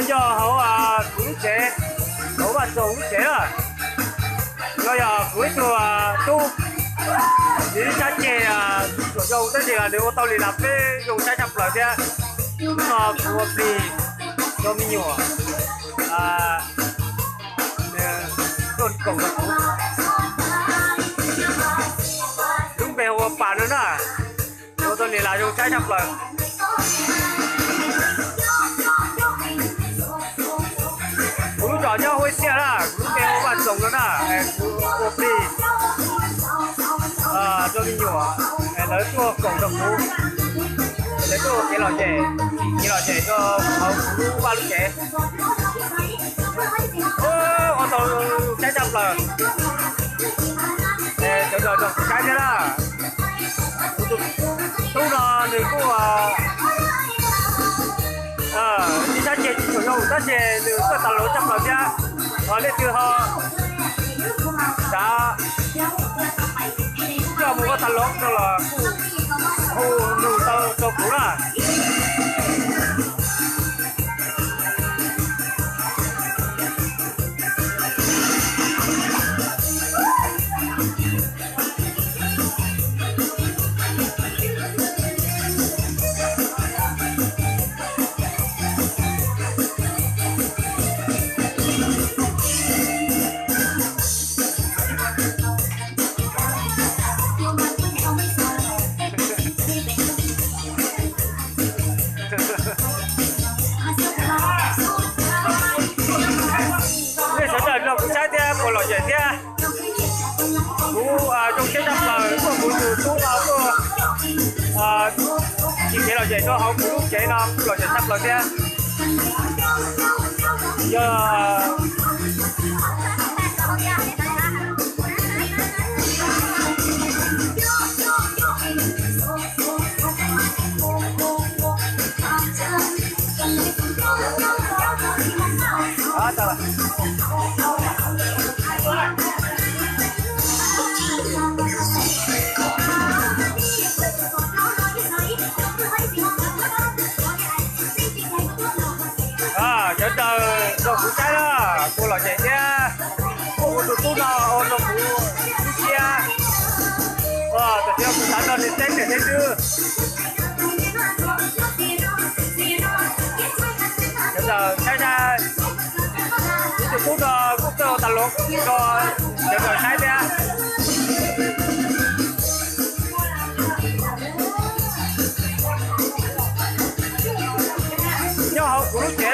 Yog hauv kuv lub tsev, hauv Vaj Txoos lub tsev na. No yog kuv ib tug tub, nws ib sab ceg tsis tshua zoo tab sis nws ua tau li las peb zoo saib tshaj plaws thiab. Hnub no kuv ua plig rau me nyuam tuaj koom rau kuv. Lub npe hu ua Pas no na, ua tau li las zoo saib tshaj plaws. Kuv lub zos nyob Huab Xiaj na, kuv lub npe hu Vaj Txoos no na, kuv ua plig rau me nyuam, lawv tuaj koom rau kuv, lawv tuaj ua kev lom zem, kev lom zem rau hauv kuv lub vaj lub tsev. Ua tau saib tshaj plaws. Sawv daws nrog kuv saib thiab na. Kuv tus tub no nws kuj ib sab ceg tsis tshua zoo tab sis nws kuj tas luv tshaj plaws thiab. Leej twg ho xav coj mus ua tas luv no los kuj hu nug tau rau kuv na. Nej sawv daws nrog kuv saib thiab puas lom zem thiab. Kuv zoo siab tshaj plaws tuaj kuv tus tub no tuaj tsim kev lom zem rau hauv kuv lub tsev no, kuv lom zem tshaj plaws thiab. Yog Sawv daws nrog kuv saib na, kuv lom zem thiab. Kuv tus tub no ua rau kuv lub siab, tam sim no kuv xav nrog nws teb tiam teb twg. Sawv daws saib na, kuv tus tub no kuj tuaj ua tas luv rau sawv daws saib thiab. Nyob hauv kuv lub tsev